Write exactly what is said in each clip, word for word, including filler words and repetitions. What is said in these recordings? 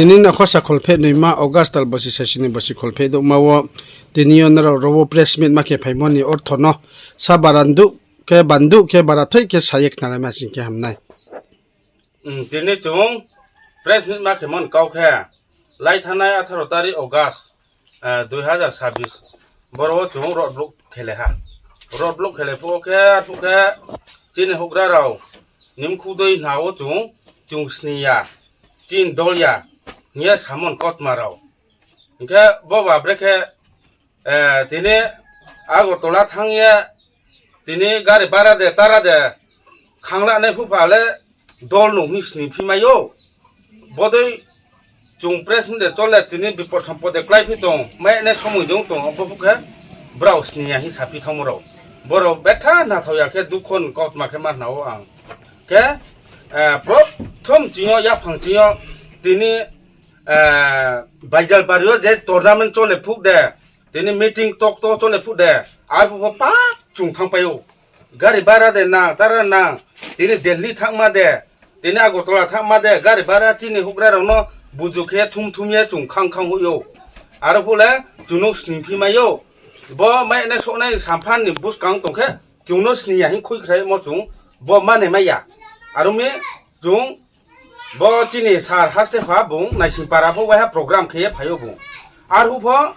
Tini no khosa kholpheh noima August tal bosi sasi ni bosi kholpheh douhma wo, tini yo nrao ro wo press meet ma khe phaimo ni ortho no sa baranduh khe banduh khe barathoi khe sa ye khnalaima sing khe ham nai. Tini chung press meet ma khemo ni kau khe, lai thanngnai atharo tarik August, dui hazar sabis, boro wo chung road block khelai ha. Road block khelai phuh wo khe, arphuh khe chini houhgra rao ni mkhu dei hna wo chung, chung sni ya, chini dol ya hing ye samo ni kautma rao. Hing khe bo ba brekhe, tini Agartala thanng ye, tini gari bara de, tara de, khanglanai phuh pha le dol no hing sni phi mai ou. Bodei chung press meet de chole tini bipod sompod de kláiphi tong, mai nai somoi de ong tong, abo phuh khe brao sni ya hing saphi thanngmo rao. Brao betha nathao ya khe dukho ni kautma khe ma hna ou ang. Khe, prothom ching yo, yaphang ching yo, tini Baijalpari yo je tournament chole phuh de, tini meeting tokto chole phuh de, arphuh pho pah chung thanngpai ou. Gari bara de nang, tara nang, tini Delhi thanngma de, tini Agartala thanngma de, gari bara chini houhgra rao no buju khe thum thum ye chung khang khang hoih ou. Aro phuh le chung no sni phi mai ou. Bo mai nai sohnai samphan ni buskang tong khe, chung no sni ya hing khuikhramo chung, bo mane mai ya. Aro mi chung bo chini sir haste pha bung Naisingpara pho waiha program khe ye phai ou bung. Arphuh pho,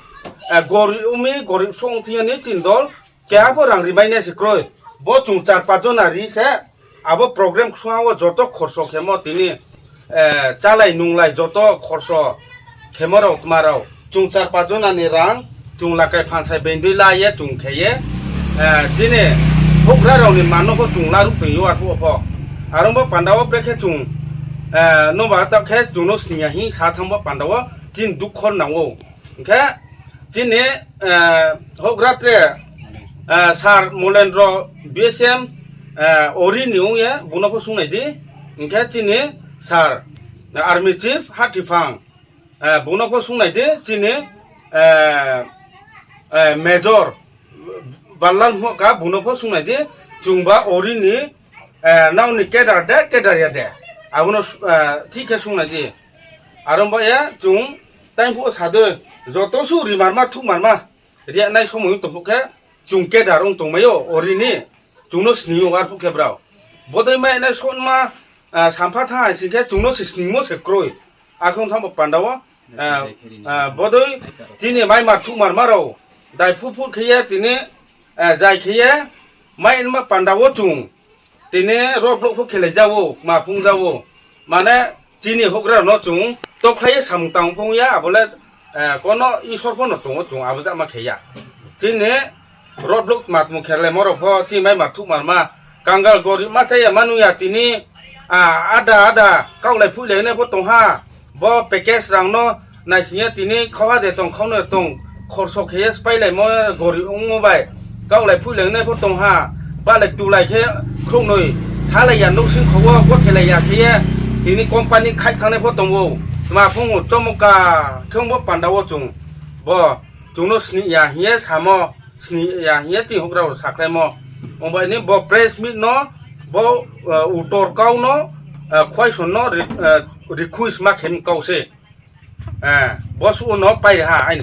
gorib ong mi, gorib suh ong thing yo ni chini dol, keha pho rang rimai nai se kroi. Bo chung char pach jona ri se, abo program ksuha wo joto khorso khemo tini, chálai nunglai joto khorso khemo rao tma rao. Chung char pach jona ni rang, chung lakai phansai bendei la ye chung khe ye, chini houhgra rao ni man no pho chung laruh tong ou arphuh wo pho. Are ong bo panda wo brekhe chung, noba taoh khe chung no sni ya hing sa thanng bo panda wo chini dukho nang ou. Hing khe chini houhgra tre, sir Molendro B S M, ori ni ong ye bung no pho sungnai di. Hing khe chini sir, army chief Hatiphang, bung no pho sungnai di. Chini major Barlal Mohka, bung no pho sungnai di. Chungba ori ni, nrao ni cadre de, cadre ya de, abo no thik khe sungnai di. Are ong ba ye chung taingphuh wo sa dei, joto suh rimarma thuhmarma ri nai somoi ong tong phuh khe, chung cadre ong tongmai ou ori ni, chung no sni ou arphuh khe brao. Bodei mai nai sohnma, sampha thanng hai sing khe chung no se sningmo se kroi. Akhe ong thanng bo panda wo, bodei chini maimar thuhmarma rao daiphuphu khe ye tini, zai khe ye, mai nma panda wo chung tini road block pho khelai ja ou, ma phung ja ou. Mane chini houhgra rao no chung tokhlai ye samung tang phung ya, abo le, kono Isor pho no tong ou chung abo jama khe ya. Chini road block tma tmung khe laimo rao pho chini maimar thuhmarma, kangal gorib ma chá ya ma nung ya tini, ada ada kaohlai phuilai nai pho tong ha. Bo package rang no naising ye tini khauha de tong, khau no tong, khorso khe ye spailaimo gorib ongmo bai kaohlai phuilai nai pho tong ha. Balai tulai khe khrouhnoi thalai ya, nouhsing kho wo gothelai ya khe ye tini company khaih thanngnai pho tong ou. Tma phung ou chomoka khe ong bo panda wo chung, bo chung no sni ya hing ye samo, sni ya hing ye chini houhgra rao sakhlaimo. Ong bai ni bo press meet no, bo, utor kau no, question no, request ma khe ni kau se. Bo suh no pai ha aini